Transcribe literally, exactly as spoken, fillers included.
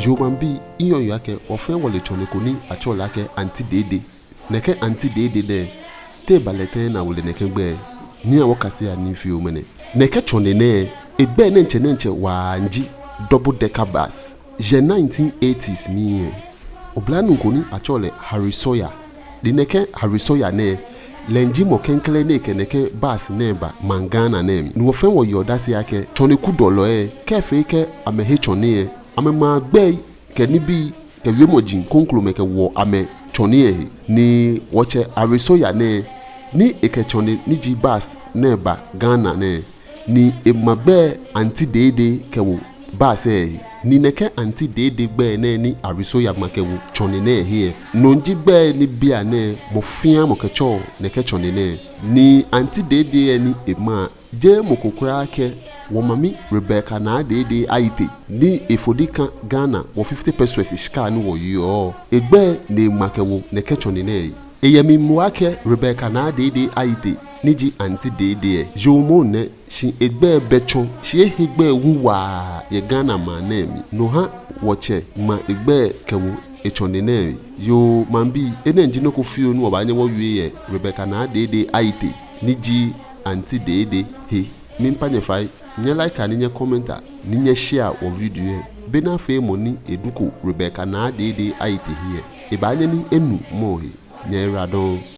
Yoo maŋbii, minyɛɔ miyeɔ akɛ wɔ fɛɛ wɔle tsɔne ko ni atsɛɔ lɛ akɛ Auntie Dede. Nɛkɛ Auntie Dede nɛɛ, te eba lɛ tɛŋŋ ni awo lɛ nɛkɛ gbɛi? Nyɛhaa wɔkasea nii fioo ŋmɛnɛ. Nɛkɛ tsɔne nɛɛ, egbɛi diɛŋtsɛ diɛŋtsɛ waa ji double decker bus. Yɛ nineteen eighties mli lɛ, oblanuu ko ni atsɛɔ lɛ Harry Sawyer. Ni nɛkɛ Harry Sawyer nɛɛ, lɛ ji mɔ klɛŋklɛŋ ni ekɛ nɛkɛ bus nɛɛ ba maŋ Ghana nɛɛ mli. Ni wɔ fɛɛ wɔyeɔ odase akɛ tsɔne kudɔlɔi lɛ, kɛ efee akɛ amɛhe tsɔne lɛ, amɛŋmaa gbɛi kɛ nibii kɛ wiemɔi krokomɛi kɛwoɔ amɛtsɔne lɛ he. Ni wɔtsɛ Harry Sawyer nɛɛ, ni ekɛ tsɔne ni ji bus nɛɛ ba Ghana nɛɛ, ni eŋma gbɛi Auntie Dede kɛwo bus lɛ he. Ni nɛkɛ Auntie Dede gbɛi nɛɛ ni Harry Sawyer ŋma kɛwo tsɔne nɛɛ he lɛ, no ji gbɛi ni bianɛ mɔ fɛɛ mɔ kɛtsɛɔ nɛkɛ tsɔne nɛɛ. Ni Auntie Dede lɛ ni eŋma, jeee mɔ ko kwraa kɛ wɔ mami Rebecca Naa Dede Ayitey, ni efɔdi ka Ghana wɔ fifty pesewas shika ni wɔyeɔ. Egbɛi ni eŋma kɛwo nɛkɛ tsɔne nɛɛ he. Eyɛ mli moŋ akɛ Rebecca Naa Dede Ayitey, ni ji Auntie Dede lɛ, yoomo nɛ, shi egbɛi bɛ tsɔ, shi ehe gbɛi wu waa yɛ Ghana maŋ nɛɛ mli. No ha wɔtsɛ ŋma egbɛi kɛwo etsɔne nɛɛ he. Yoo maŋbii, enɛ ji nɔ ko fioo ni wɔbaanyɛ wɔwie yɛ Rebecca Naa Dede Ayitey, ni ji Auntie Dede he. Miikpa nyɛ fai, nyɛ like ni nyɛ comment ni nyɛ share wɔ video lɛ. Bɔ ni afee mɔ ni eduko Rebecca Naa Dede Ayitey he lɛ, ebaanyɛ ni enu mɔ he. Nyɛyiwaladɔŋŋ.